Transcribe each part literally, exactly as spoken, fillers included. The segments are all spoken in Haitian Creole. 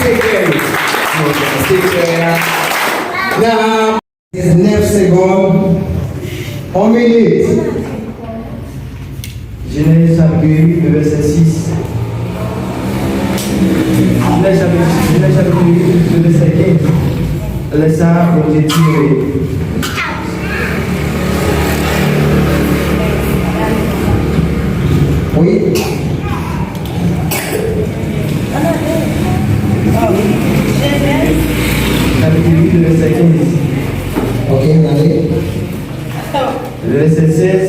Sekrè. Sekrè a. Nan diznèf segonn. On minit. Jenèz chapit uit, vèsè sis. Jenèz chapit, Jenèz chapit uit, vèsè kenz. Lè sa a, Bondye di, wi. Chapit uit, vèsè kenz. Ok, n ale. Vèsè sèz.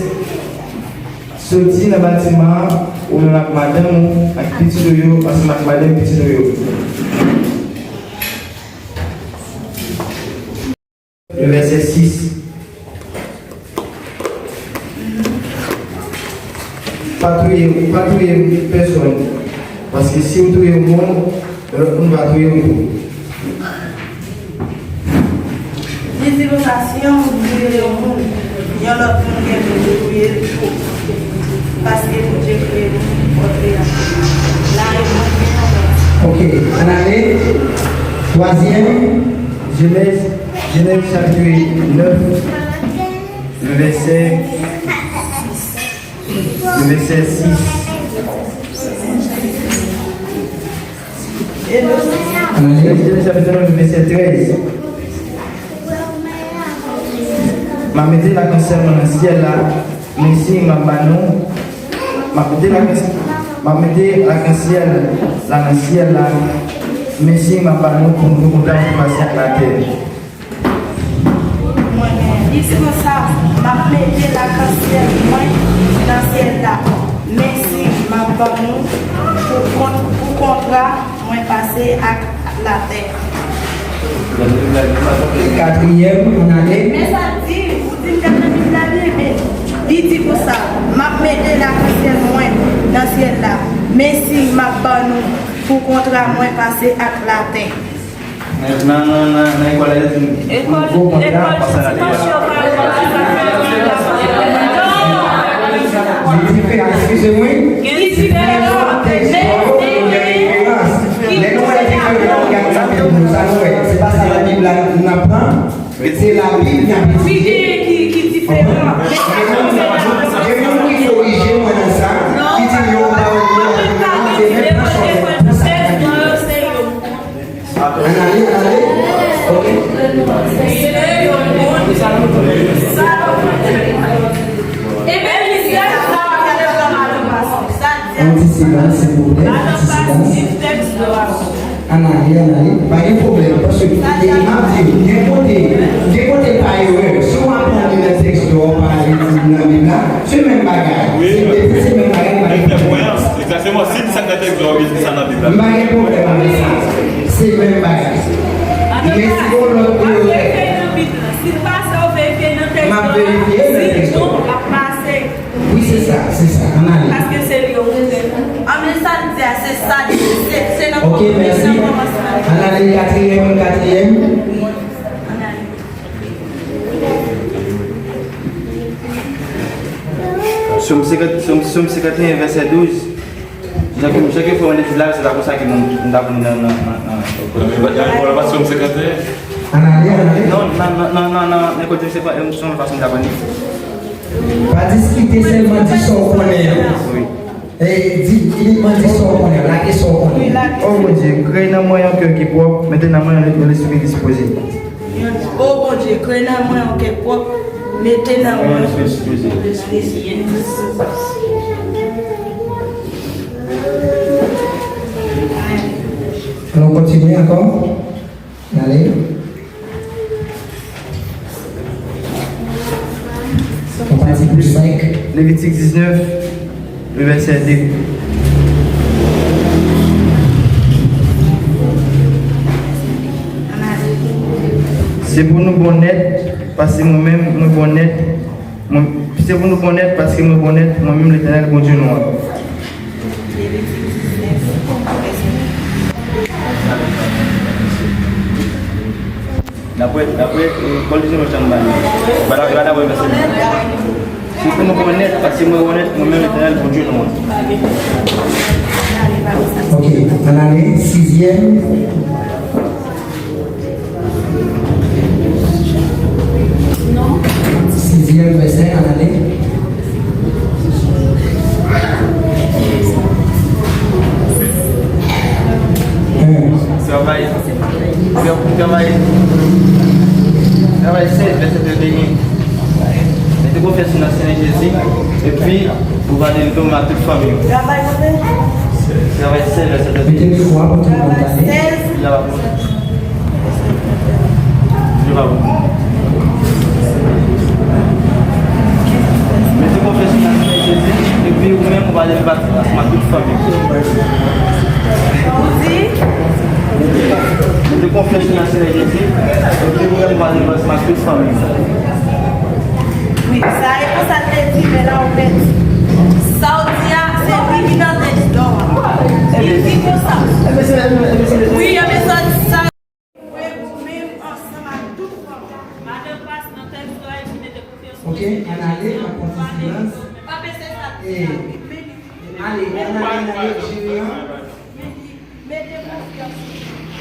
Soti nan batiman an, ou menm ak madanm ou, ak pitit ou yo, ansanm ak madanm pitit ou yo. Vèsè sis. Pa touye, pa touye pèsonn, paske si w touye yon moun, lòt moun va touye w tou. Li di konsa, si yon moun touye yon moun, yon lòt moun gen dwa touye l tou, paske Bondye kreye moun pou pòtre a. La, e mwen gen yon lòt. Ok, ann ale. Twazyèm. Jenèz, Jenèz chapit nèf, vèsè, vèsè sis. Jenèz chapit nèf, vèsè trèz. M ap mete lakansyèl mwen nan syèl la, men siy m ap ba nou, m ap mete lakans-, m ap mete lakansyèl la nan syèl la, men siy m ap ba nou pou nou konprann ki pase ak latè. Li di konsa, m ap mete lakansyèl mwen nan syèl la, men siy m ap ban nou pou kont, pou kontra mwen pase ak latè. Katriyèm, ann ale. Men sa l di, ou di m gad nan Bib la byen, men li di konsa, m ap mete lakansyèl mwen nan syèl la, men siy m ap ban nou pou kontra mwen pase ak latè. Nan, nan, nan, nan lekòl la, yo di nou, gwo kontra pase nan lekòl. Gen diferans, eskize mwen. Gen diferans. Tèks dwòl yo gen diferans. Lè nou wè diferans, nou gade nan Bib nou, sa nou wè. Se pa sa nan Bib la n ap pran. Se Labib n ap etidye. Wi, gen ki, ki diferan. Gen moun, gen moun ki korije mwen nan sa, ki di yo pa wè yo, se menm fason pou sa. Ann ale, ann ale. Ok. Yon ti silans, silvouplè. Yon ti silans. Ann ale, ann ale. Pa gen pwoblèm. Paske, e, m ap di w, gen kote, gen kote pa erè. Si w aprann li nan tèks dwòl, pa li nan Bib la, se menm bagay. Se, se menm bagay, pa gen pwoblèm. Egzakteman, si li sa nan tèks dwòl, li sa nan Bib la. M pa gen pwoblèm avèk sa. Se menm bagay. Men si gon lòt erè. Si l pase, w verifye nan tèks dwòl la. M ap verifye nan tèks dwòl la. Sinon, l ap pase. Wi, se sa, se sa. Ann ale. Paske se li yo montre nou. An, men sa l di a, se sa l di. Se, se nan kòmansman. Ok, mèsi. Ann ale, katriyèm, katriyèm. Ann ale. Sòm senkant, Sòm, Sòm senkant e en, vèsè douz. Jan ke, jan ke fò mwen te di la, se pa konsa ke mwen, mwen t ap li nan, nan, nan, nan. Nan lekòl la, pa Sòm senkant e en? Ann ale, ann ale. Non, nan, nan, nan, nan, nan lekòl, se pa, se yon fason m t aprann li. Pa diskite, sèlman di sa w konnen an. Wi. E, di, inikman di sa w konnen, lage sa w konnen. O Bondye, kreye nan mwen yon kè ki pwòp, mete nan mwen yon, yon lespri dispoze. O Bondye, kreye nan mwen yon kè pwòp, mete nan mwen yon lespri dispoze. Ann nou kontinye ankò. N ale. Yon pati pou senk. Levitik diznèf, le vèsè de. Se pou nou bon nèt, paske mwen menm, mwen bon nèt. Mwen, se pou nou bon nèt, paske mwen bon nèt, mwen menm Letènèl, Bondye nou an. Daprè, daprè, e, kòlizyon nou janm ba nou. Ba daprè, daprè vèsè nou. Se pou nou bon nèt, paske mwen bon nèt, mwen menm Letènèl, Bondye nou an. Ok, ann ale, sizyèm. Sizyèm vèsè, ann ale. Travay, tra- travay, travay sèz, vèsè trannde. Mete konfyans nan Senyè Jezi, epi ou va delivre m ak tout fanmi w. Travay kote? Travay sèz, vèsè trannde. Mete mikwo a pou tout moun tande. Travay sèz. Li pa bon. Mete konfyans nan Senyè Jezi, epi ou menm ou va leve ansanm ak tout fanmi. Ou di? Mete konfyans nan Senyè Jezi, epi ou menm ou va leve ansanm ak tout fanmi. Wi, sa e konsa l te di, men la ou pèdi. Sa w di a, se li ki nan tèks dò a. Li di konsa. Wi, yo bezwen sa. Mwen ou menm ansanm ak tout fanmi. Madan pas nan tèks dò a, epi mete konfyans. Ok, ann ale, n ap pran ti silans. Pa pèse sa, ti a, wi, men li di. Ale, ann ale, ann ale, jere an. Men li, mete konfyans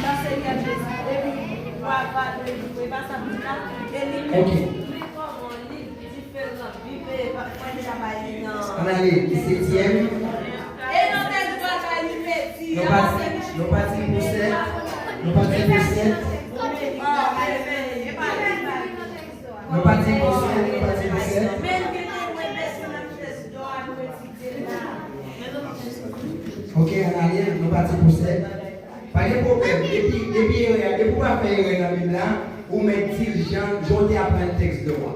nan Senyè Jezi, epi ou va delivre, e pa sa m di la, e li menm, ok, li kòman li diferan, li pe pa, pa deja bay li nan. Ann ale, setyèm. E nan tèks dò a, li pèdi. Nou pati, nou pati pou sèt. Nou pati pou sèt. Nou pati pou sèt, nou pati pou sèt. Ok, ann ale, nou pati pou sèt. Pa gen pwoblèm. Depi, depi erè a, depi w pa fè erè nan Bib la, ou mèt di l jan, jan w te aprann tèks dò a.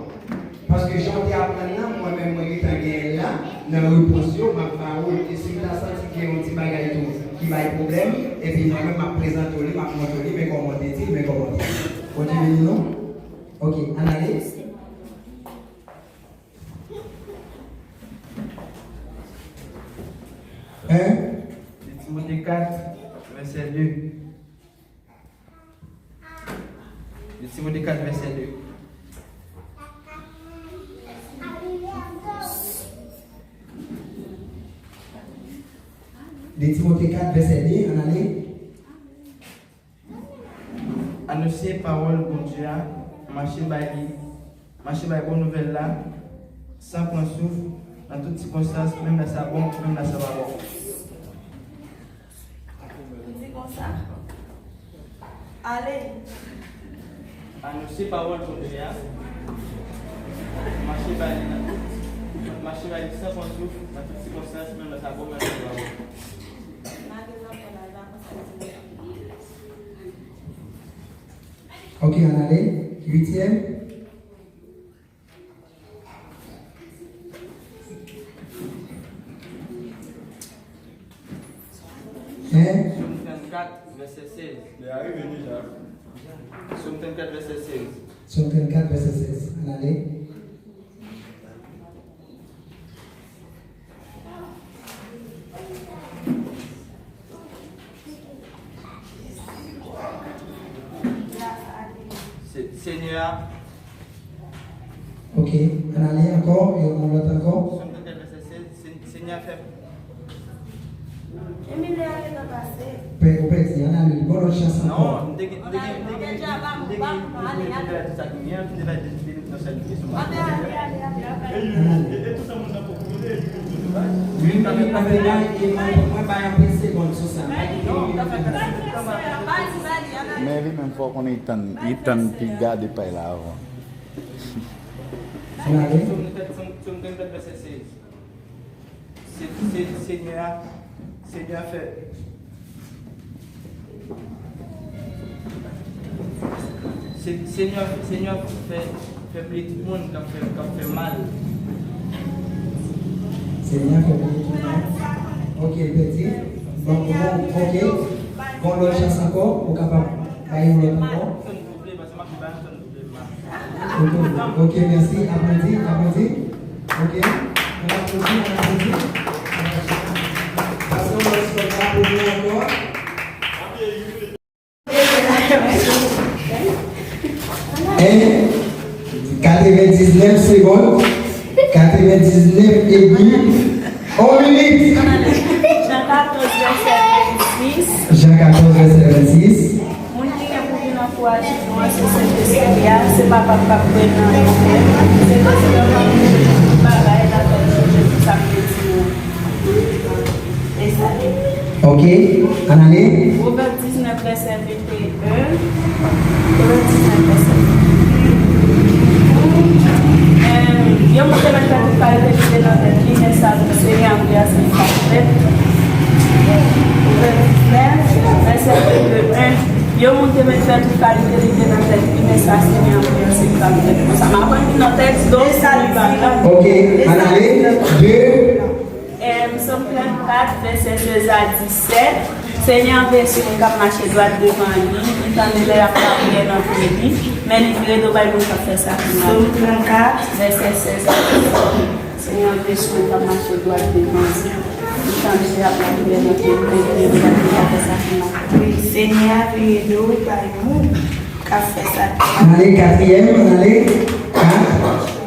Paske jan w te aprann nan, mwen menm, mwen gentan genyen l la, nan repons yo, m ap ba ou l. E si m ta santi gen yon ti bagay tou ki bay pwoblèm, epi mwen menm, m ap prezante w li, m ap montre w li, men kòman w te di l, men kòman w te di l. Bondye beni nou. Ok, ann ale. Hein? De Timote kat, vèsè de. De Timote kat, vèsè de. De Timote kat, vèsè de, ann ale. Anonse pawòl Bondye a, mache bay li, mache bay bon nouvèl la, san pran souf, nan tout sikonstans, menm lè sa bon, menm lè sa pa bon. Li di konsa, ale. Anonse pawòl Bondye a, mache bay li nan tout, mache bay li san pran souf, nan tout sikonstans, menm lè sa bon, menm lè sa pa bon. Ok, ann ale. Uityèm. Hein? Sòm trannkat, vèsè sèz. Li arive deja. Sòm trannkat, vèsè sèz. Sòm trannkat, vèsè sèz. Ann ale. Se-, Senyè a. Ok, ann ale ankò, yon lòt ankò. Sòm trannkat, vèsè sèz, Se-, Senyè a fè. Emilien a gentan pase. Pè, ou pèdi, ann ale, bon lòt chans ankò. Non, m te gen, m te gen, m te gen, m te gen, m te gen, m te gen sa ki gen, m te bay de, de minit nan sèl kesyon. Ann ale. Wi, m te gen anpil bagay, e mwen, mwen bay anpil segonn sou sa. Men li menm fò konnen li tann, li tann piga de pay la avan. Ann ale. Sòm trannkat, Sòm, Sòm trannkat, vèsè sèz. Se, se, Senyè a, Senyè a fè, se, Senyè a, Senyè a fè, fè bliye tout moun k ap fè, k ap fè mal. Senyè a fè bliye tout moun. Ok, pèdi. Bon, bon, ok. Bon, lòt chans ankò, ou kapab bay yon lòt ankò. Ok, ok, mèsi. Aplodi, aplodi. Ok. Ann aplodi, ann aplodi. Pase yon lòt sèl la pou nou ankò. En, katrevendiznèf segonn, katrevendiznèf edmi, on minit. Jan katòz vèsè Sis. Moun ki gen pou vin ankouraje nou an, se Sentespri a, se papa k ap pran nan nou, se Sentespri a k ap fè tout bagay, l ap fè nou chanje tout sa k te di nou. E sa. Ok, ann ale. Pwovèb diznèf, vèsè venteyen. Pwovèb diznèf, vèsè venteyen. Em, yo monte mèt fè tout kalite ki te nan tèt li, men sa Senyè a voye a se li k ap fè. Pwovèb diznèf, vèsè venteyen. Yo monte mèt fè tout kalite ki te nan tèt li, men sa Senyè a voye a se li k ap fè. Konsa, m aprann ki nan tèks, donk, li pa la. Ok, ann ale. De. Em, Sòm trannkat, vèsè sèz a disèt. Senyè an veye sou moun k ap mache dwat devan li. Li tande lè y ap lapriyè nan pye li, men li vire do bay moun k ap fè sa ki mal. Sòm trannkat, vèsè sèz a disèt. Senyè an veye sou moun k ap mache dwat devan li. Li tande lè y ap lapriyè nan pye li, men li vire do bay moun k ap fè sa ki mal. Wi, Senyè a vire do bay moun k ap fè sa ki mal. Ann ale, katriyèm, ann ale. Kat.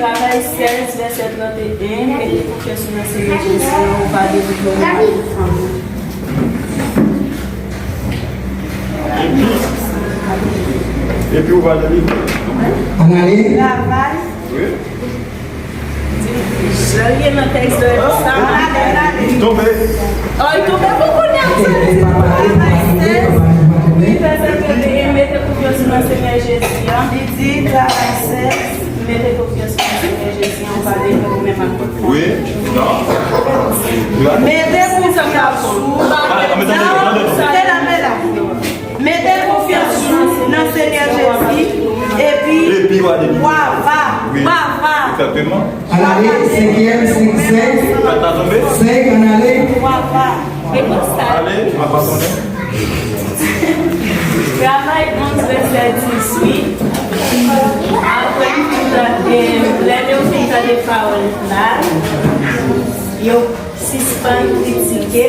Travay sèz, vèsè trannteyen, mete konfyans ou nan Senyè Jezi an, ou va delivre ou ak tout fanmi w. Epi, epi ou va delivre. Ann ale. Travay. Wi. Jan l ye nan tèks la, e pou sa. Tonbe. Oh, li tonbe pou kounye a. Travay sèz. Wi, vèsè trannteyen, mete konfyans ou nan Senyè Jezi an. Li di, travay sèz. Mete konfyans ou nan Senyè Jezi an, ou va delivre ou menm ak tout fanmi w. Wi, non. Mete konfyans ou. Ah, ah, mete konfyans ou. Mete konfyans ou nan Senyè Jezi, epi w a va. Wi. W a va. Egzakteman. Ann ale, senkyèm, senk, senk. Kat la tonbe. Senk, ann ale. W a va. E konsa. Ale, m ap abandone. Travay onz, vèsè dizuit. Apre m fin tande, lè yo fin tande pawòl la, yo sispann kritike.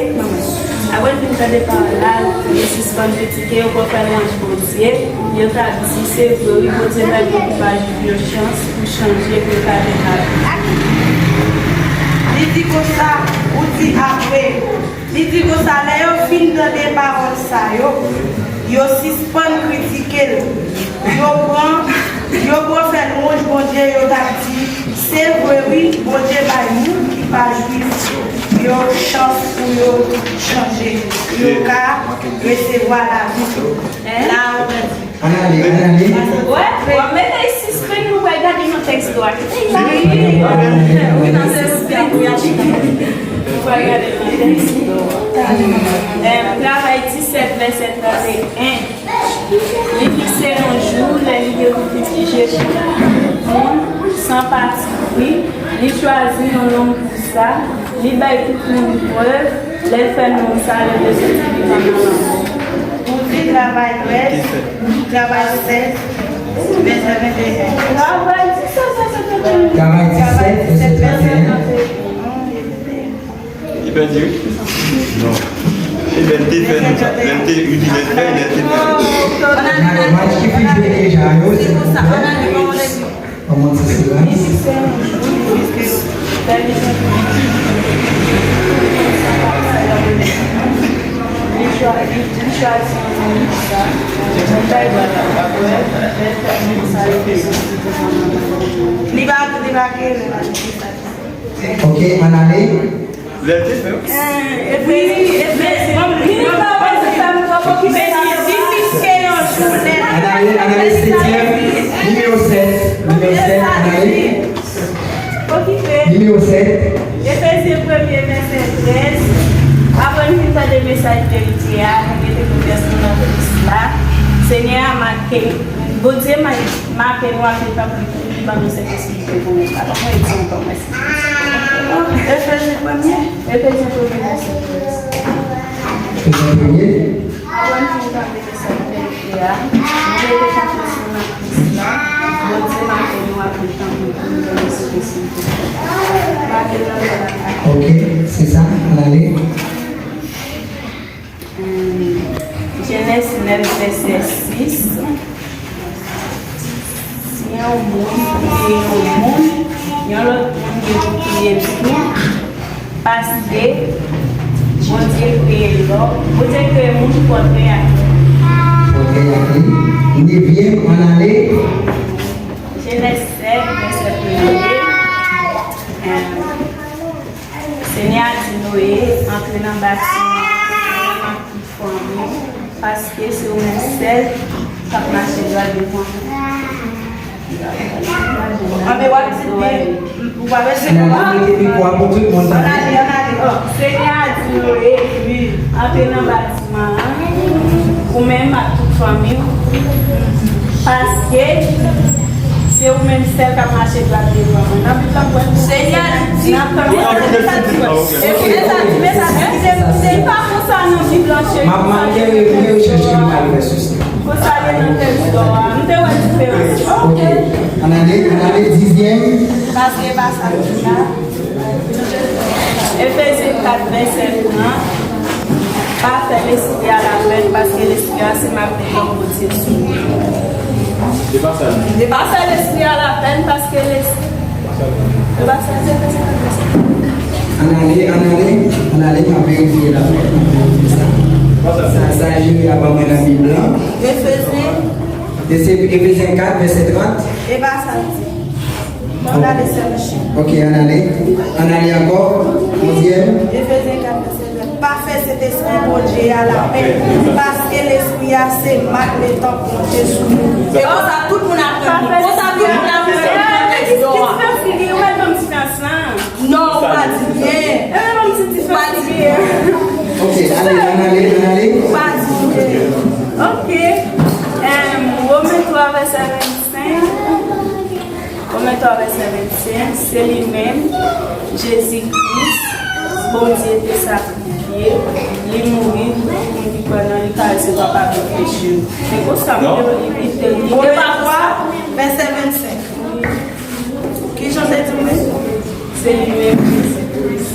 Apre l fin tande pawòl la, yo sispann kritike, yo pran fè lwanj Bondye. Yo t ap di, se vre, wi, Bondye bay moun ki pa jwif yo chans pou chanje, pou yo ka vin lavi. Li di konsa, ou di apre. Li di konsa, lè yo fin tande pawòl sa yo, yo sispann kritike l. Yo pran, yo pran fè lwanj Bondye, yo t ap di, se vre, wi, Bondye bay moun ki pa jwif yo chans pou yo chanje, pou yo ka resevwa lavi. La, ou pèdi. Ann ale, ann ale. Wè, w ap mete sispann, nou pral gade nan tèks dwat. Wi, nan sispann, wi, a chita. Nou pral gade nan tèks dwat. Em, Travay disèt, vèsè trannteyen. Li fikse yon jou, lè li te pou jije tout moun san patipri. Li chwazi yon nonm pou sa. Li bay tout moun prèv, lè l fè nonm sa leve soti vivan nan lanmò. Ou di Travay trèz, Travay sèz, vèsè venteyen. Travay disèt, vèsè trannteyen. Travay disèt, vèsè trannteyen. Li pèdi, wi. Non. Ebyen, l te fè nou sa. Lè l te, wi, li lè l fè, lè l te fè. Nan match ki fin jwe deja yo, se pou sa. Kòman ti sila? Li pa, li pa kere la. Ok, ann ale. Lè l te fè. Wi, men, men, li pa wè se sa m t ap okipe, li di piske yon jou lè. Ann ale, ann ale, setyèm, nimewo sèt, nimewo sèt, ann ale. Okipe. Nimewo sèt. Efezyen premye, vèsè trèz. Apre nou fin tande mesaj verite a, nou mete konfyans nou nan Kris la. Senyè a make, Bondye ma-, make nou ak letan pou li ban nou Sentespri. Efezyen premye. Efezyen premye, vèsè trèz. Efezyen premye. Apre n fin tande mesaj verite a, nou mete konfyans nou nan Kris la. Bondye make nou ak letan pou li ban nou Sentespri. Make nou ak letan. Ok, se sa, ann ale. Jenèz nèf, vèsè sis. Si yon moun touye yon moun, yon lòt moun gen pou touye l tou, paske Bondye kreye lòm, Bondye kreye moun pou pòtre a Nevyèm, ann ale. Jenès sèt, vèsè premye. Senyè a di Noye, antre nan batiman an, ou menm ak tout fanmi w, paske se ou menm sèl k ap mache dwat devan mwen. Ann, w ap di byen, ou pa bezwen. Non, non, mete mikwo a pou tout moun tande. Ann ale, ann ale. Senyè a di Noye, antre nan batiman an, ou menm ak tout fanmi w, paske se ou menm sèl k ap mache dwat devan mwen. Nan Bib la, pou Senyè a di, men sa di, men sa di, men sa di, se, se pa konsa nan Bib la, cheri. M ap, m ap fè re-, rechèch ke m al fè sou sa. Konsa ye nan tèks dò a. M te wè diferans. Ok. Ann ale, ann ale, dizyèm. Paske pa sa ki la. Efezyen kat, vèsè trant. Pa fè lespri a lapèn, paske lespri a se magle tan Bondye sou li. Se pa sa. Se pa fè lespri a lapèn, paske lespri. Se pa sa, se pa sa, se pa sa. Ann ale, ann ale, ann ale, m ap verifye lapèn, m ap verifye sa. Sa, sa jere a ban mwen nan Bib lan. Efezyen. Efezyen kat, vèsè trant. E pa sa l di. Ann ale, sè Michel. Ok, ann ale. Ann ale ankò. Onzyèm. Efezyen kat, vèsè trant. Pa fè Sentespri Bondye a lapèn, paske Lespri a se mak letan Bondye sou nou. E konsa tout moun ap pran li. Konsa tout moun ap pran li nan tèks dò a. Ki diferans ki gen? Ou mèt ban m diferans lan. Non, ou pa di byen. Ou pa di byen. Ok, ale, ann ale, ann ale. Ou pa di byen. Ok. Em, Women twa, vèsè vennsenk. Women twa, vèsè vennsenk, se li menm, Jezi Kris, Bondye te sakrifye, li mouri pou tout moun ki kwè nan li ka resevwa padon peche yo. Se konsa, m te li, li te, li te pa vwa, vèsè vennsenk. Ki jan se di menm? Se li menm, Jezi Kris.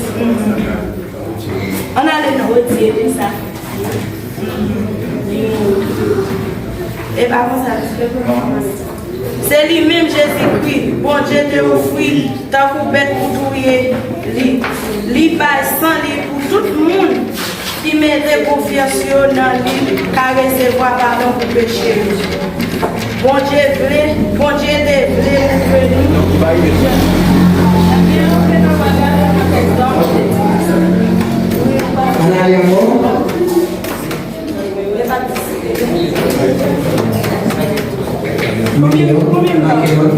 Ann ale non. Bondye te sakrifye. Li mouri. E pa konsa, li te mouri. Se li menm, Jezikri, Bondye te ofri tankou bèt pou touye li. Li bay san li pou tout moun ki mete konfyans yo nan li ka resevwa padon pou peche yo. Bondye vle, Bondye te vle moutre nou. Ann ale ankò. Manke yon, manke yon.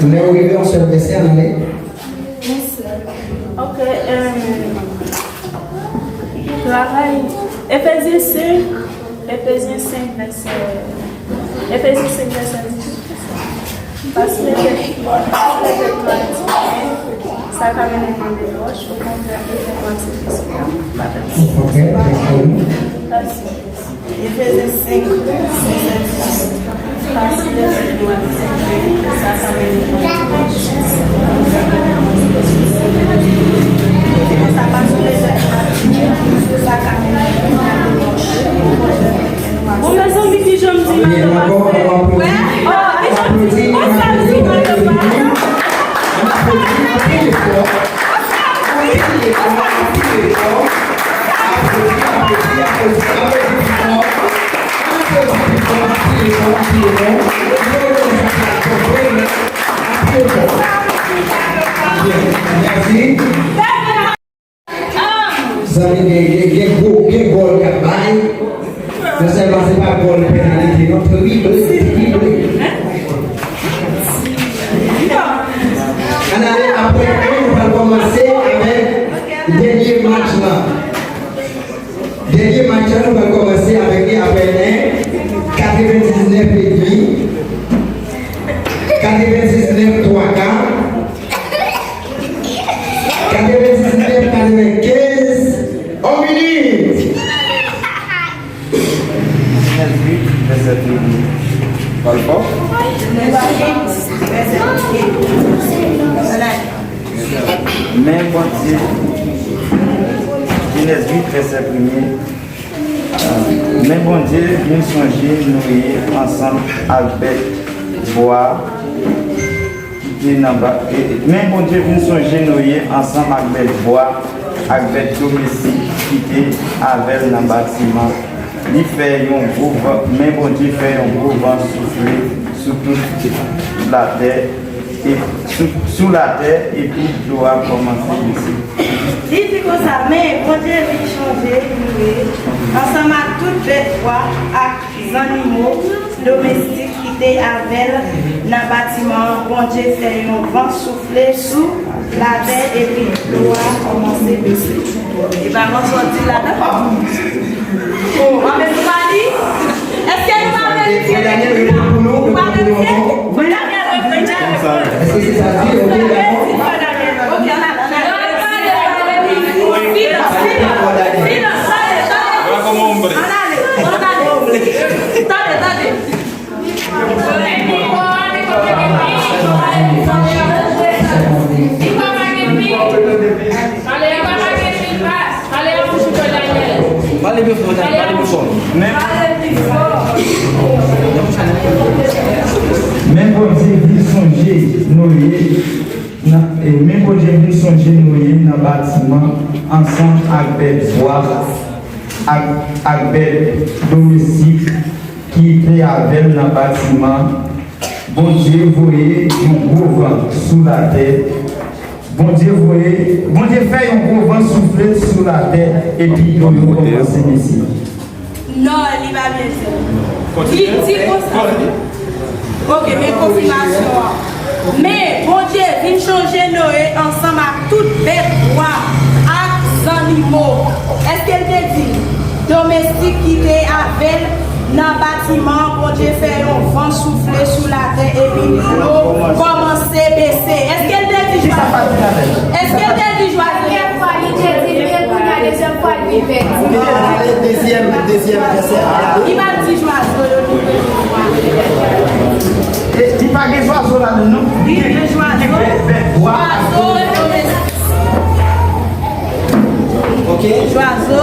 Lè w rive yon sèl vèsè, ann ale. Ok, em, travay, Efezyen senk, Efezyen senk vèsè, Efezyen senk vèsè dizuit. Paske lè tèt, paske lè tèt nou a divize, sa ka mennen nou nan debòch, okontrè, Efezyen nou aksepte sila. Ok, mèsi. Efezyen senk, vèsè dizuit. Paske lè tèt nou a divize, sa ka mennen nou nan debòch. Sa paske lè tèt nou a divize, sa ka mennen nou nan debòch. Bon, mezanmi, ki jan m di madanm pa fè? Wè? Oh, ki jan m di madanm pa fè? Mèsi. Zanmi, gen, gen, gen gwo, gen gòl k ap bay. Non sèlman se pa gòl, penalite, non, trible, trible. Ann ale, apre en, nou pral kòmanse avèk dènye match lan. Dènye match lan, nou pral kòmanse avèk li apre en, katrevendiznèf edmi, katrevendiznèf twa ka. Katrevendiznèf, katrevenkenz, on minit. Jenèz uit, vèsè premye. Pral fò. Men Bondye, Jenèz uit, vèsè premye. Men Bondye vin sonje Noye ansanm ak bèt bwa ki te nan ba-, e, men Bondye vin sonje Noye ansanm ak bèt bwa ak bèt domestik ki te avè l nan batiman. Li fè yon gwo van, men Bondye fè yon gwo van soufle sou tout latè, e, sou, sou latè, epi dlo a kòmanse bese. Li di konsa, men Bondye vin chonje Noye ansanm ak tout bèt bwa ak zannimo domestik ki te avè l nan batiman an. Bondye fè yon van soufle sou latè, epi dlo a kòmanse bese. E pa konsa w di l ladan? O, anben nou pa li? Èske nou pa verifye lekri a? Nou pa verifye? Daniel, Daniel, Daniel. Èske se sa di? Ok, dakò. Ok, ann ale, ann ale. Silans, silans, silans, tande, tande. Ann ale, ann ale. Tande, tande. Pale pi fò, Daniel, pale pi fò. Men Bondye vin sonje Noye nan, e, men Bondye vin sonje Noye nan batiman ansanm ak bèt bwa ak, ak bèt domestik ki te avè l nan batiman an. Bondye voye yon gwo van sou latè. Bondye voye, Bondye fè yon gwo van soufle sou latè, epi dlo yo kòmanse bese. Non, li pa byen di. Li di konsa. Ok, men konfimasyon an. Men Bondye vin chonje Noye ansanm ak tout bèt bwa ak zannimo. Èske l te di domestik ki te avè l nan batiman an, Bondye fè yon van soufle sou latè epi dlo kòmanse bese? Èske l te di jwazo? Èske l te di jwazo? Premyè fwa li te di l, men kounye a dezyèm fwa li pèdi. Dezyèm, dezyèm vèsè. Li pa t di jwazo yo. E, li pa gen zwazo ladan, non? Li gen zwazo. Zwazo domestik. Ok. Zwazo,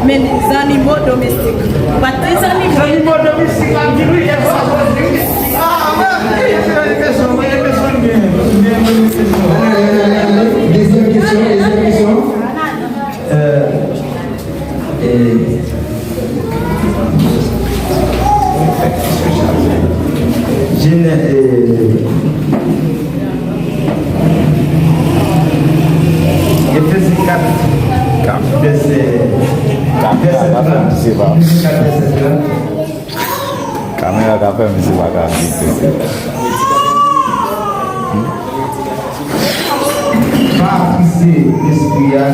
men zannimo domestik. Pa t di zannimo. Zannimo domestik, la di wi, e zwazo di wi. Ah, mwen, mwen, mwen, mwen, mwen, mwen, mwen, mwen, mwen, mwen, mwen, mwen, mwen, mwen. Ann ale, ann ale, ann ale. Dezyèm kesyon, dezyèm kesyon. Euh, e, Jenè-, e, Efeze kat, vèsè, vèsè trant. Efeze kat, vèsè trant. Kamera ka fè misye pa ka vin. Pa atriste Lespri a,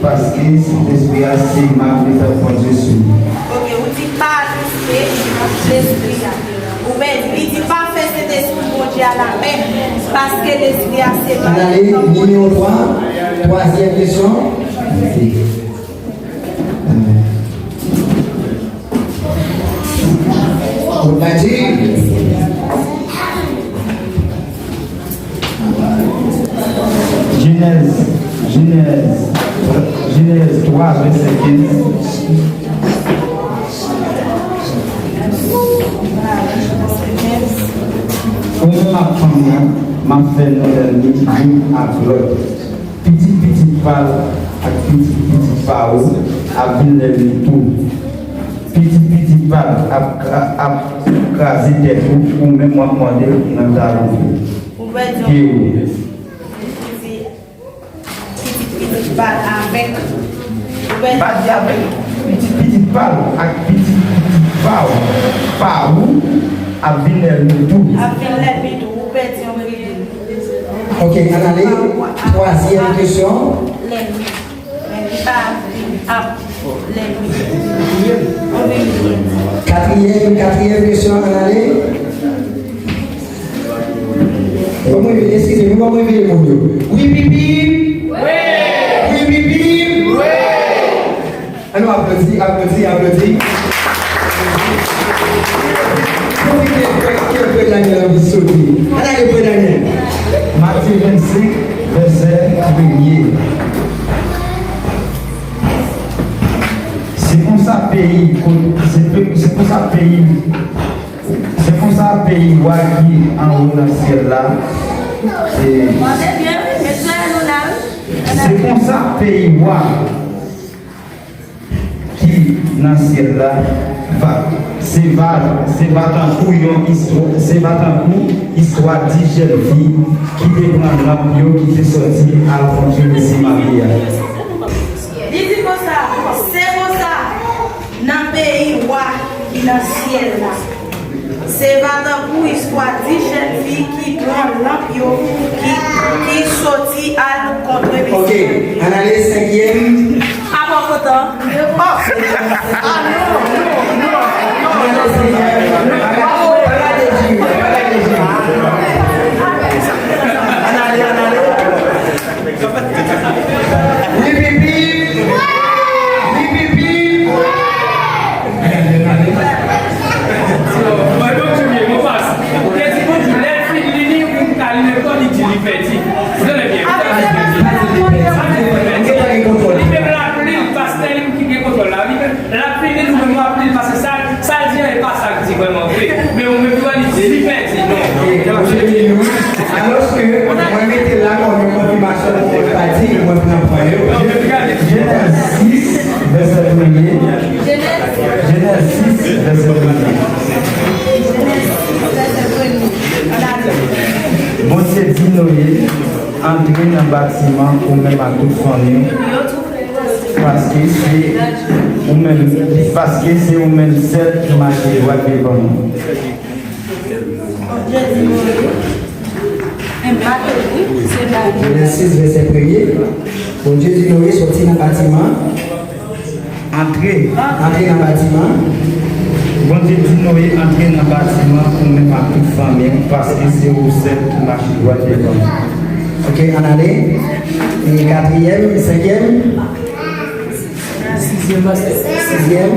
paske Lespri a se mak letan Bondye sou li. Ok, ou di pa atriste Lespri a. Ou byen di, li di pa fè Sentespri Bondye a lapè, paske Lespri a se mak letan Bondye sou li. Ann ale, nimewo twa, twazyèm kesyon. Jenèz, Jenèz, Jenèz twa, vèsè kenz. Ou menm ak fanmi w, m ap fè nou lènmi youn ak lòt. Pitit pitit pa l ak pitit pitit pa ou ap vin lènmi tou. Pitit pitit pa l ap, ap, ap kraze tèt ou, ou menm w ap mòde nan talon pye w. Pitit pitit pa l avèk. Pa di avèk. Pitit pitit pa l ak pitit pitit pa w, pa ou, ap vin lènmi tou. Ap vin lènmi tou. Ou pèdi yon grenn. Ok, ann ale. Twazyèm kesyon. Lènmi. Men li pa ap vin ap lènmi. Katriyèm, katriyèm kesyon, ann ale. Ban mwen, eskize, nou ban mwen veye moun yo. Wi, pipi! Wi, pipi! Wi! Ann nou aplodi, aplodi, aplodi. Pwofite fè kè Frè Daniel anvi sote. Ann ale Frè Daniel. Matye vennsenk, vèsè premye. Se konsa peyi, se pe-, se konsa peyi, se konsa peyi wa ki anwo nan syèl la. E, tande byen, wi, mesye, nou la, wi. Se konsa peyi wa ki nan syèl la va, se va, se va tankou yon istwa, se va tankou istwa dis jèn fi ki te pran lanp yo ki te sòti al kontre Mesi Mari a. Li di konsa, se konsa, nan peyi wa ki nan syèl la. Se va tankou istwa dis jèn fi ki pran lanp yo, ki, ki soti al kontre mesye. Ok, ann ale senkyèm. Apa kontan. Oh! Ah, non, non, non, non. Ann ale senkyèm. Pa gade, pa gade Jimmy, pa gade Jimmy. Ann ale, ann ale. Wi, pipi. Wi, pipi. Mwen, bon, Jimmy, mon pas. Ou te di, bon, lè l fin li, li, ou ka li, men kò li di li pèdi. Ou tande byen, ou tande byen. Li menm l ap li, pastè li ki gen kontwòl la. Li menm l ap li, paske sa, sa l di an, e pa sa l di vrèman vre. Men ou menm, ou wè, li di li pèdi, non. Alòske, mwen mete l la kòm yon konfimasyon pou fè l pa di, mwen pran pwen yo. Jenèz sis, vèsè premye. Jenèz sis, vèsè premye. Bondye di Noye, antre nan batiman ou menm ak tout fanmi w, paske se ou menm, paske se ou menm sèl ki mache dwat devan mwen. Jenèz sis, vèsè premye. Bondye di Noye, sòti nan batiman. Antre. Antre nan batiman. Bondye di Noye, antre nan batiman, ou menm ak tout fanmi w, paske se ou sèl ki mache dwat devan mwen. Ok, ann ale. E katriyèm, senkyèm. Sizyèm, pastè. Sizyèm.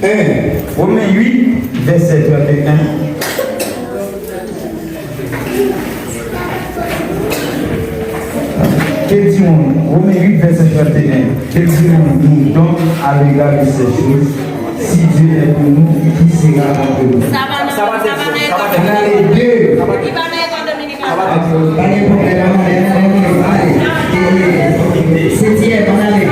En. Women uit, vèsè trannteyen. Ke dirons-nous? Women uit, vèsè trannteyen. Que dirons-nous donc à l'égard de ces choses? Si Dieu est pour nous, qui sera contre nous? Sa pa nan, sa pa nan. Ann ale de. Li pa nan Repòblik Dominikèn. Pa gen pwoblèm, ann ale, ann ale, ann ale. E, e, setyèm, ann ale.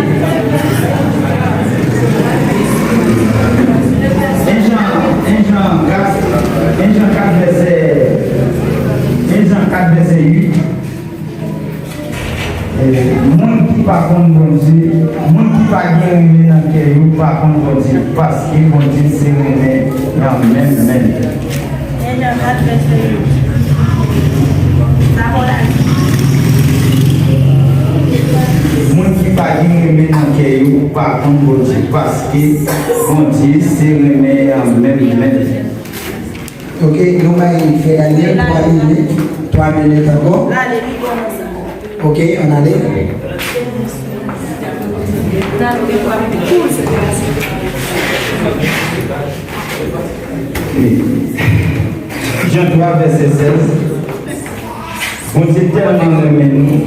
En Jan, en Jan kat, en Jan kat vèsè, en Jan kat vèsè uit. E, moun ki pa konn Bondye, moun ki pa gen renmen nan kè yo pa konn Bondye, paske Bondye se renmen an menm menm. Moun ki pa gen renmen nan kè yo pa konn Bondye, paske Bondye se renmen an menm menm. Ok, nou bay Frè Daniel twa minit, twa minit ankò. Ok, ann ale. Jan twa, vèsè sèz. Bondye tèlman renmen nou, li,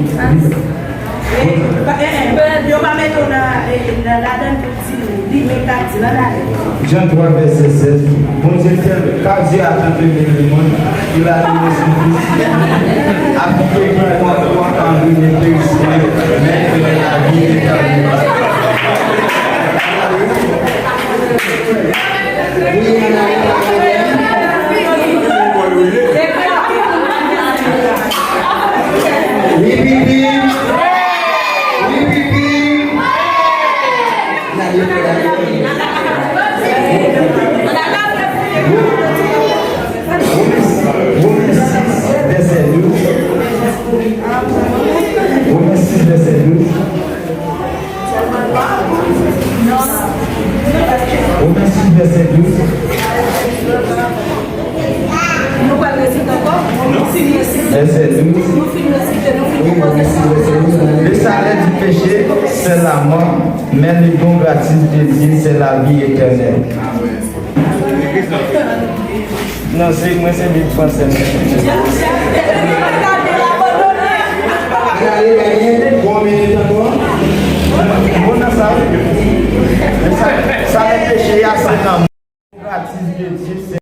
eh, eh, yo pa mete w nan, eh, nan ladann pou di nou, li menm k ap di l, ann ale. Jan twa, vèsè sèz, Bondye tèl, car Dieu a tant aimé le monde, il a donné son Fils, afin que quiconque croit en lui ne périsse point, mais qu'il ait la vie éternelle. Wi, pipi. Wi, pipi. Women sis, vèsè douz. Women sis, vèsè douz. Women sis, vèsè douz. Nou pral resite ankò? Nou fin resite. Vèsè douz. Nou fin resite, nou fin konpoze sa. Le salaire du péché, c'est la mort, mais le don gratuit de Dieu, c'est la vie éternelle. Non, se mwen, se Bib fransè m. Ann ale, Daniel, gon minit ankò. Bon, nan sa, sa, sa nan peche a, se nan gratis de Dieu, se.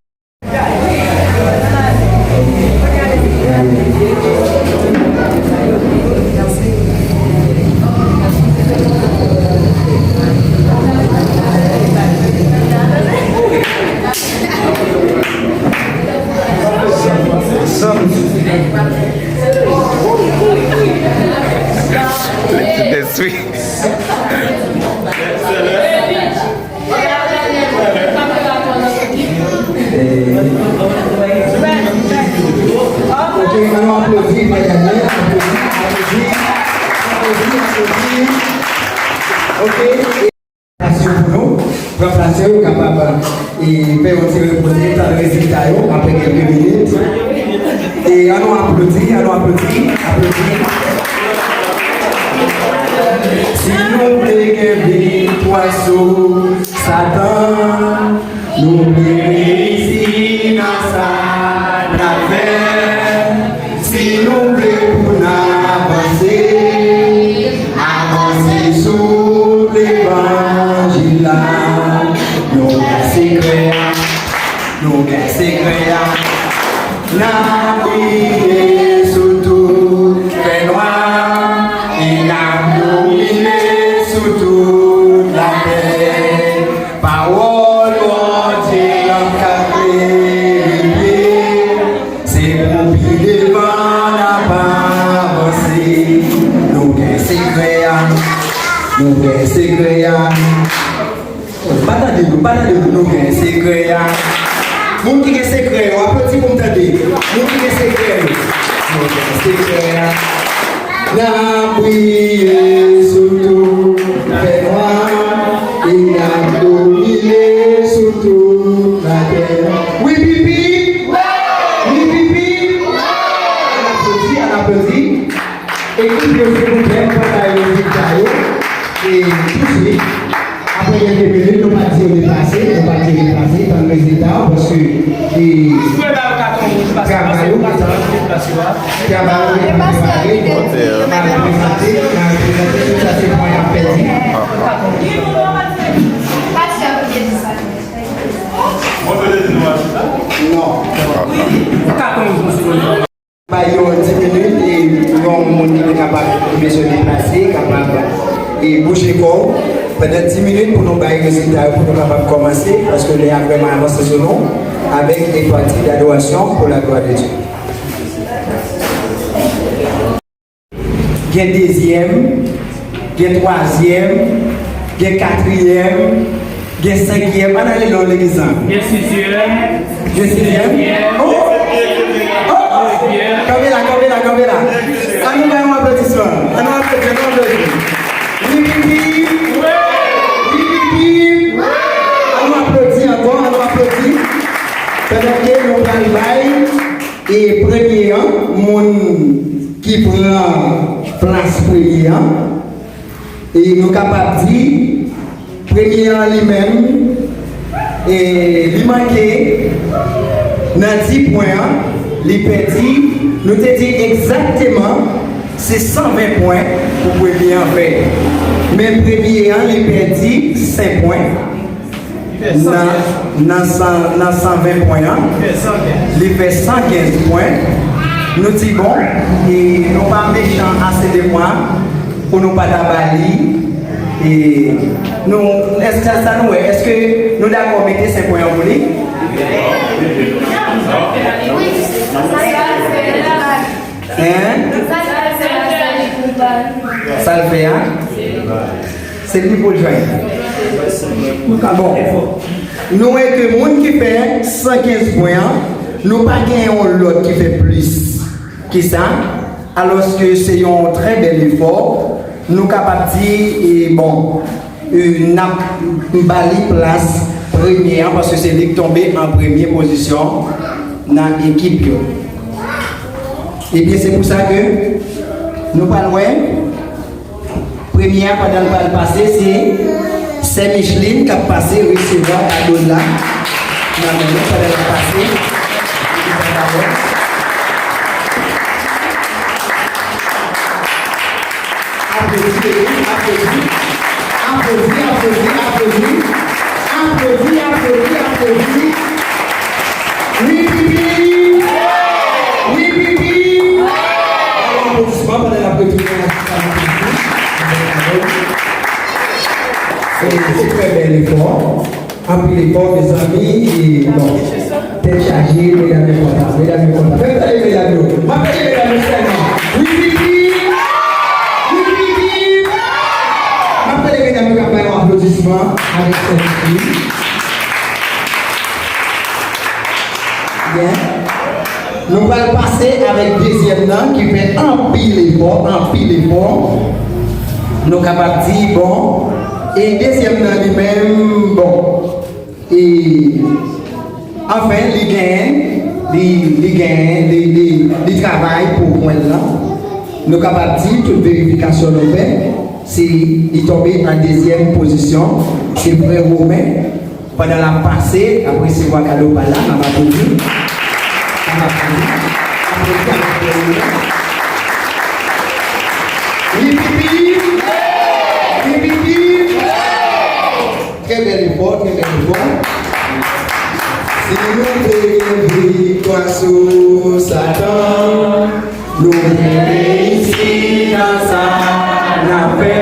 Let's sweet. Ok, anon aplodi Mayanè, aplodi, aplodi, aplodi, aplodi. Ok. Pasyon pou nou, pran pasyon, yo kapab, e, fè yon ti repoze, tann rezilta yo, apre kèlke minit. E, anon aplodi, anon aplodi, aplodi. Si nou vle gen viktwa sou Satan, nou vle reyisi nan sa n ap fè. Si nou vle pou n avanse, avanse sou levanjil la. Nou gen sekrè a, nou gen sekrè a. N ap briye sou tout fènwa, e n ap domine sou tout latè. Pawòl Bondye an k ap repete, se pou pi devan n ap avanse. Nou gen sekrè a, nou gen sekrè a. Pa tande nou, pa tande nou, nou gen sekrè a. Moun ki gen sekrè yo, aplodi pou m tande. Moun ki gen sekrè yo. Nou gen sekrè a. N ap briye sou tout fènwa, e n ap domine sou tout latè. Wi, pipi! Wi, pipi! Ann aplodi, ann aplodi. Ekip yo, silvouplè, nou pral bay rezilta yo. E touswit. Apre kèlke minit, nou pa di yo deplase, nou pa di yo deplase, tann rezilta yo, paske, e, travay yo gentan, travay yo gentan prepare, n a prezante, n a prezante, tout sa se pwen y ap pèdi. Non. Bay yo di minit, e yon moun ki te kapab, ki bezwen deplase, kapab, e bouje kò w pandan di minit pou nou bay rezilta yo, pou nou kapab kòmanse, paske lè a vrèman avanse sou nou, avèk e pati d'adorasyon pour la gloire de Dieu. Gen dezyèm, gen twazyèm, gen katriyèm, gen senkyèm. Ann ale lòt legliz lan. Gen sizyèm. Gen sizyèm. Oh! Oh! Kanpe la, kanpe la, kanpe la. Ann nou bay yon aplodisman. Ann nou aplodi, ann nou aplodi. Wi, wi, wi. Wi, wi, wi. Ann nou aplodi ankò, ann nou aplodi. Pandan ke nou pral bay e premye an, moun ki pran plas premye an, e nou kapab di, premye an li menm, e li manke nan dis pwen an, li pèdi, nou te di egzakteman se san ven pwen pou premye an fè. Men premye an, li pèdi senk pwen. Nan, nan san, nan san ven pwen an, li fè san kenz pwen. Nou di, bon, e nou pa mechan ase de fwa pou nou pa ta ba li. E nou, èske sa, sa nou wè, èske nou dakò mete senk pwen an pou li? Hein? Sa l fè a? Se li pou l jwenn. Bon, nou wè ke moun ki fè san kenz pwen an, nou pa gen yon lòt ki fè plis ki sa, alòske se yon trè bèl efò. Nou kapab di, e, bon, e, n ap ba li plas premye an, paske se li k tonbe an premye pozisyon nan ekip yo. Ebyen, se pou sa ke nou pral wè premye a, pandan l pral pase, se sè Micheline k ap pase resevwa kado l la nan men nou pandan l ap pase. Aplodi, aplodi, aplodi, aplodi, aplodi. Aplodi, aplodi, aplodi, aplodi. Wi, pipi! Wi, pipi! Aplodisman pandan n ap retounen nan sa n ap di. Se, se trè bèl efò. Anpil efò, mezanmi. E, bon. Tèt chaje, medam yo kontan, medam yo kontan. Fè m tande medam yo. M ap tande medam yo sèlman. Wi, wi, wi. Wi, wi, wi. M ap tande medam yo k ap bay yon aplodisman avèk sètitid. Byen. Nou pral pase avèk dezyèm nan ki fè anpil efò, anpil efò. Nou kapab di, bon, e dezyèm nan li menm, bon. E, anfen, li genyen, li, li genyen, li, li, li travay pou pwen l lan. Nou kapab di, tout verifikasyon nou fè, se li tonbe an dezyèm pozisyon, se frè Romen. Pandan l ap pase, l ap resevwa kado pa l la, n ap aplodi. N ap aplodi. Aplodi avèk frè Romen. Wi, pipi! Wi, pipi! Trè bèl efò, trè bèl efò. Si nou vle gen viktwa sou Satan, nou vle reyisi nan sa n ap fè.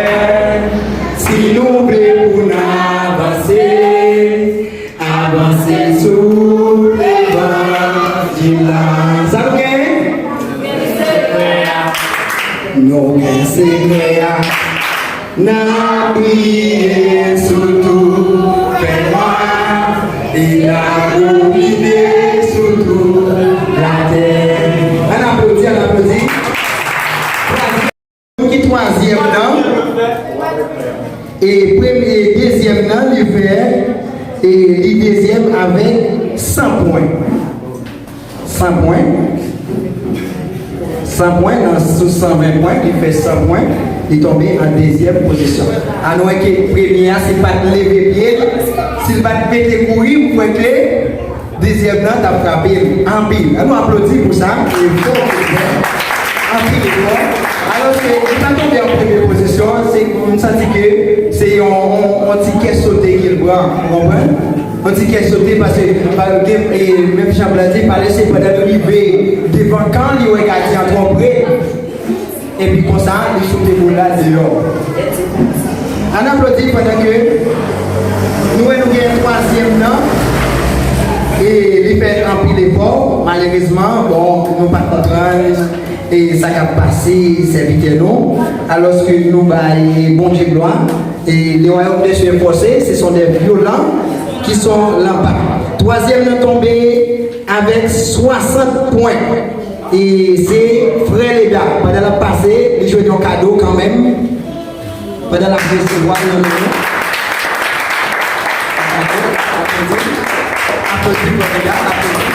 Si nou vle pou n avanse, avanse sou levanjil la. Sa nou gen? Nou gen sekrè a. N ap briye sou tou fè nwa, e n ap domine sou tou latè. Ann aplodi, ann aplodi. Pou ki twazyèm nan, e premye, dezyèm nan, li fè, e li dezyèm avèk san pwen. San pwen. San pwen, nan sou san ven pwen, li fè san pwen, li tonbe an dezyèm pozisyon. A nou wè ke premye a, se pa t leve pye l, si l pa t mete kouri, m kwè ke dezyèm nan t ap frape l anpil. Ann nou aplodi pou sa, e fò, anpil efò. Alòske li pa tonbe an premye pozisyon, se, m santi ke se yon, yon, yon ti kè sote ke l pran, ou konprann? Yon ti kè sote, paske, pa, gen, e, menm jan Blan di, pa lese pandan l rive devan kan, li wè gadyen an twò pre, epi konsa, li sote boul la deyò. Ann aplodi pandan ke nou wè nou gen twazyèm nan, e li fè anpil efò, malerezman, bon, nou pa t konprann, e sa k ap pase sèvitè nou, alòske nou bay Bondye glwa, e le royaume des cieux est forcé, ce sont des violents qui sont là-bas. Twazyèm nan tonbe avèk swasant pwen. E se frè Leda. Pandan l ap pase, li jwenn yon kado kanmenm. Pandan l ap resevwa l nan men nou. Aplodi, aplodi, aplodi, frè Leda, aplodi.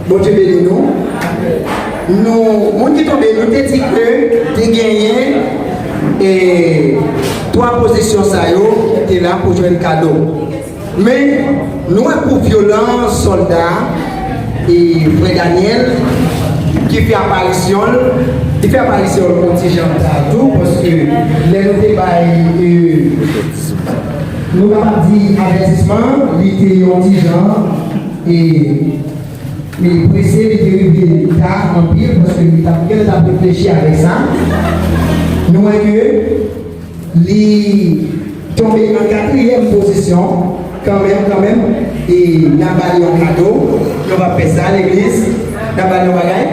Bondye beni nou. Nou, moun ki tonbe, nou te di ke te genyen, e, twa pozisyon sa yo ki te la pou jwenn kado. Men, nou wè pou vyolan sòlda, e, frè Daniel, ki fè aparisyon l, li fè aparisyon l yon ti jan ta tou, paske lè nou te bay, e, nou kapab di avètisman, li te yon ti jan, e, li prese, li te rive ta anpil, paske li t ap, li t ap reflechi avèk sa. Nou wè ke li tonbe an katriyèm pozisyon, kanmenm, kanmenm, e n ap ba li yon kado, nou p ap fè sa, legliz, n ap ba li yon bagay.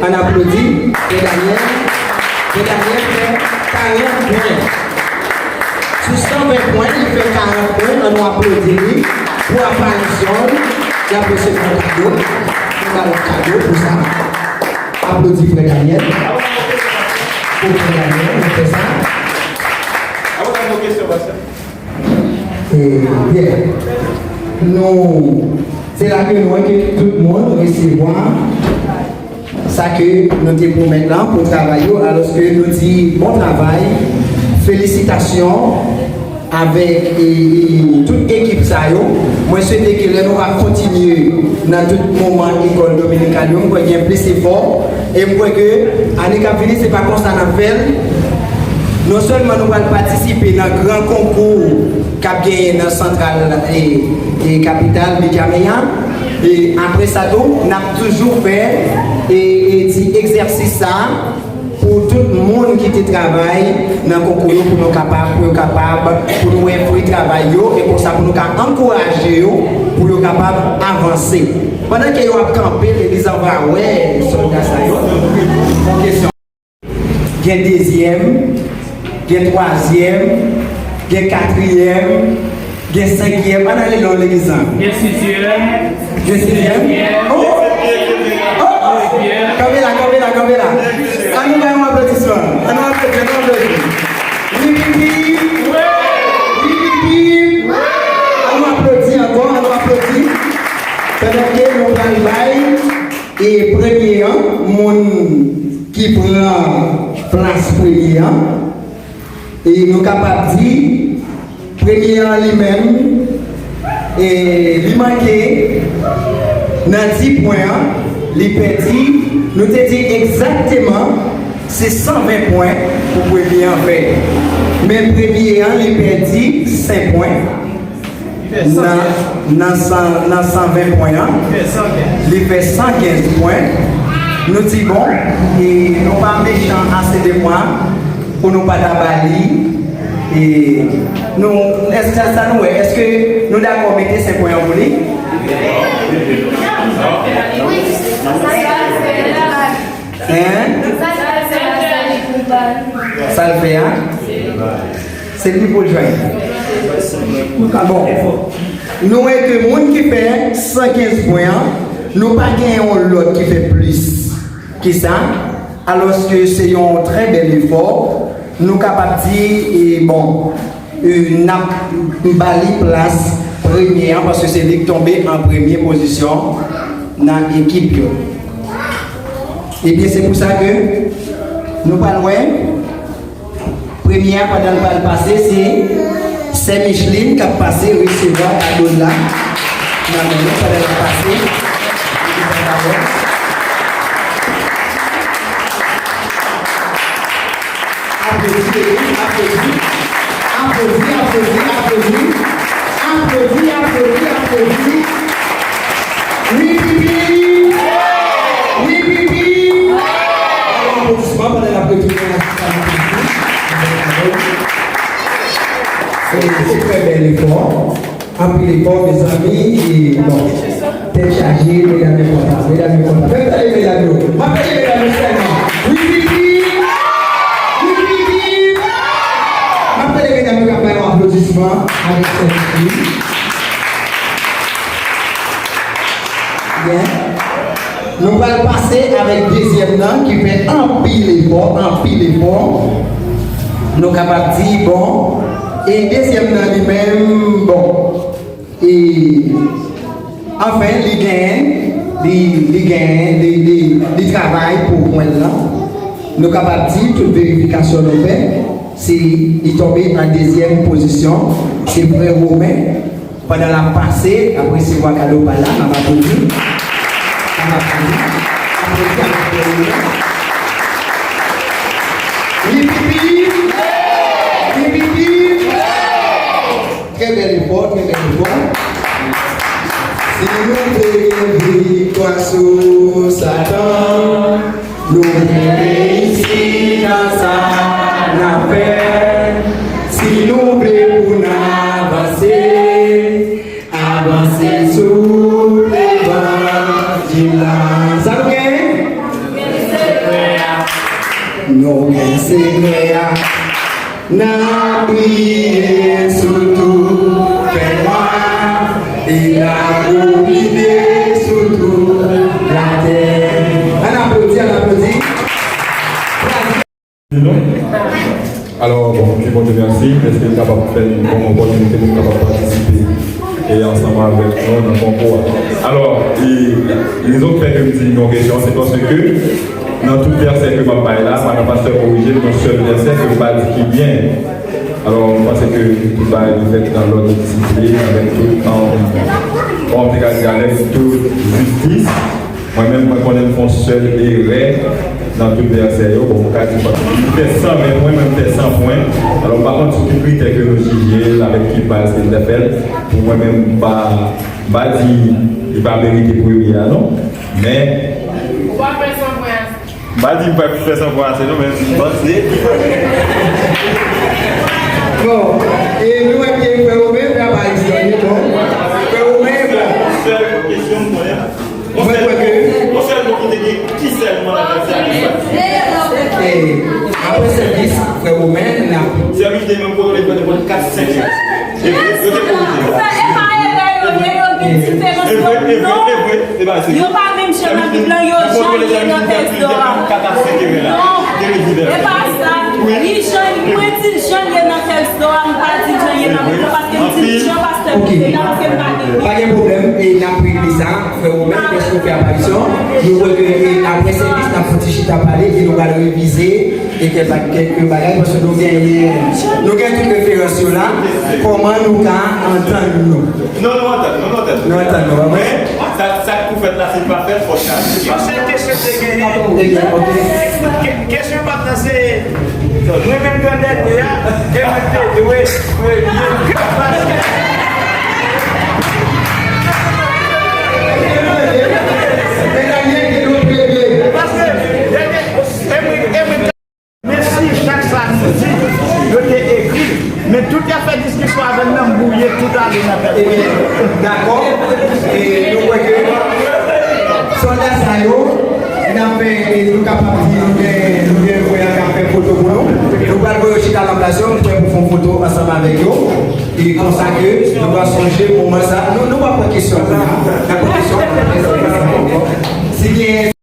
Ann aplodi, frè Daniel, frè Daniel fè karant pwen. Sou san ven pwen, li fè karant pwen, ann nou aplodi li pou aparisyon l, li ap resevwa kado, nou ba l yon kado pou sa. Aplodi frè Daniel. Pou frè Daniel, nou fè sa. E, byen. Nou, se la ke nou wè ke tout moun resevwa sa ke nou te pwomèt lan pou travay yo, alòske nou di bon travay, felisitasyon avèk, e, e, tout ekip sa yo. Mwen swete ke lè nou va kontinye nan tout moman ekòl dominikal yo, m kwè gen plis efò, e m kwè ke ane k ap vini, se pa konsa n ap fè l. Non sèlman nou pral patisipe nan gran konkou k ap genyen nan santral, e, e kapital Ndjamena, e apre sa tou, n ap toujou fè, e, e ti egzèsis sa a, pou tout moun ki te travay nan konkou yo, pou nou kapab, pou yo kapab, pou nou wè fwi travay yo, e konsa pou nou ka ankouraje yo, pou yo kapab avanse. Pandan ke yo ap kanpe, legliz an va wè sòlda sa yo. Bon kesyon. Gen dezyèm, gen twazyèm, gen katriyèm, gen senkyèm. Ann ale non legliz lan. Gen sizyèm. Gen sizyèm? Oh! Oh! Kanpe la, kanpe la, kanpe la. Ann nou bay yon aplodisman. Ann nou aplodi, ann nou aplodi. Wi, wi, wi. Wi, wi, wi. Ann nou aplodi ankò, ann nou aplodi. Pandan ke nou pral bay e premye an, moun ki pran plas premye an, e nou kapab di, premye an li menm, e li manke nan dis pwen an, li pèdi, nou te di egzakteman se san ven pwen pou premye an fè. Men premye an, li pèdi senk pwen. Nan, nan san, nan san ven pwen an, li fè san kenz pwen. Nou di bon, e nou pa mechan ase de pwen pou nou pa ta ba li. E nou, èske sa nou wè, èske nou dakò mete senk pwen an pou li? Hein? Sa l fè a? Se li pou l jwenn. Bon. Nou wè ke moun ki fè san kenz pwen an, nou pa gen yon lòt ki fè plis ki sa. Alòske se yon trè bèl efò. Nou kapab di, e, bon, e, n ap ba li plas premye an, paske se li k tonbe an premye pozisyon nan ekip yo. Ebyen, se pou sa ke nou pral wè premye a, pandan l pral pase, se sè Micheline k ap pase resevwa kado l la nan men nou pandan l ap pase. Aplodi, aplodi, aplodi, aplodi, aplodi. Aplodi, aplodi, aplodi. Wi, pipi! Wi, pipi! Alò, aplodisman pandan n ap retounen nan sal la. Se, se trè bèl efò. Anpil efò, mezanmi. E, bon, tèt chaje, medam yo kontan. Medam yo kontan. Fè m tande medam yo. M ap tande medam yo sèlman. Wi, pipi! Wi, pipi! M ap tande medam yo k ap bay yon aplodisman avèk sèvis li. Byen. Nou pral pase avèk dezyèm nan ki fè anpil efò, anpil efò. Nou kapab di, bon, e dezyèm nan li menm, bon, e, anfen, li genyen, li, li genyen, li, li, li travay pou pwen l lan. Nou kapab di, tout verifikasyon nou fè, se li tonbe an dezyèm pozisyon, se frè Romen. Pandan l ap pase, ap resevwa kado pa l la, n ap aplodi. N ap aplodi. Aplodi, aplodi. Li pipi! Li pipi! Trè bèl efò, trè bèl efò. Si nou te gen viktwa sou Satan, nou vle reyisi nan sa n ap fè. Si nou vle pou n avanse, avanse sou levanjil la. Sa nou gen? Nou gen sekrè a. N ap briye sou tou fènwa e n ap domine sou tou latè. Ann aplodi, ann aplodi. Di nou. Alò, bon, di Bondye mèsi, dèske l kapab fè n ban m opòtinite pou m kapab patisipe e ansanm avèk nou nan konkou a. Alò, e, rezon k fè ke m di yon kesyon, se paske nan tout vèsè ke m ap bay la, madan pastè korije m, yon sèl vèsè ke m pa di ki byen. Alò, m panse ke tout bagay dwe fèt nan lòd e disiplin, avèk tout, um, kòman m te ka di, avèk tout jistis. Mwen menm, mwen konnen m fè yon sèl erè nan tout vèsè yo. Bon, mwen ka di, li fè san ven pwen, mwen m fè san pwen. Alò, m pa konn sou ki kritè ke nou jije l, avèk ki baz ke l te fè l. Pou mwen menm, m pa, m pa di li pa merite premye a, non. Men, ou pa fè san pwen a. M pa di m p ap fè san pran ase non, men m panse. Bon, e nou wè byen frè Romen fè aparisyon li, bon. Frè Romen, bon. Sèl kesyon m konnen, yon sèl mo, yon sèl mo ki te gen ki sèlman nan vèsè a. E apre sèvis, frè Romen, n ap. Sèvis te menm kote, te pran kat, senk. E vre, yo te korije. Sa e pa erè yo ye, yo gen diferans yo non. Yo pa menm jan nan Bib lan, yo jan ye nan tèks dò a. Non, e pa sa. Li jan, mwen di l jan ye nan tèks dò a, m pa di l jan ye nan Bib lan, paske m di l jan pastè Bondye a, paske m pa gen. Pa gen pwoblèm, e n ap regle sa. Frè Romen, lèske w fè aparisyon, nou wè ke, e, apre sèvis, n ap fouti chita pale, e nou pral revize e kèk ba-, kèk bagay, paske nou genyen, nou gen tout referans yo la, kòman nou ka antann nou? Non, nou antann, non, nou antann. Nou antann, nou, pa vre? Men, sa, sa k pou fèt la, si l pa fèt, fò l chanje. Yon sèl kesyon te genyen. Ebyen, ok. Ke-, kesyon pa t nan se, mwen menm nan dènye a, e mwen te dwe premye. Paske Paske, e mwen, e mwen, men si chak sa nou di, yo te ekri, men tout y ap fè diskisyon avè m nan, m bwouye tout ale nan tèt mwen. Ebyen, dakò. E nou kwè ke sòlda sa yo, n ap fè, e nou kapab di, nou gen, nou gen frè a k ap fè foto pou nou. Nou pral voye yo chita nan plas yo, m prè pou fè yon foto ansanm avèk yo. E konsa ke nou va sonje moman sa. Nou, nou pa pran kesyon kounye a. N ap pran kesyon. Si gen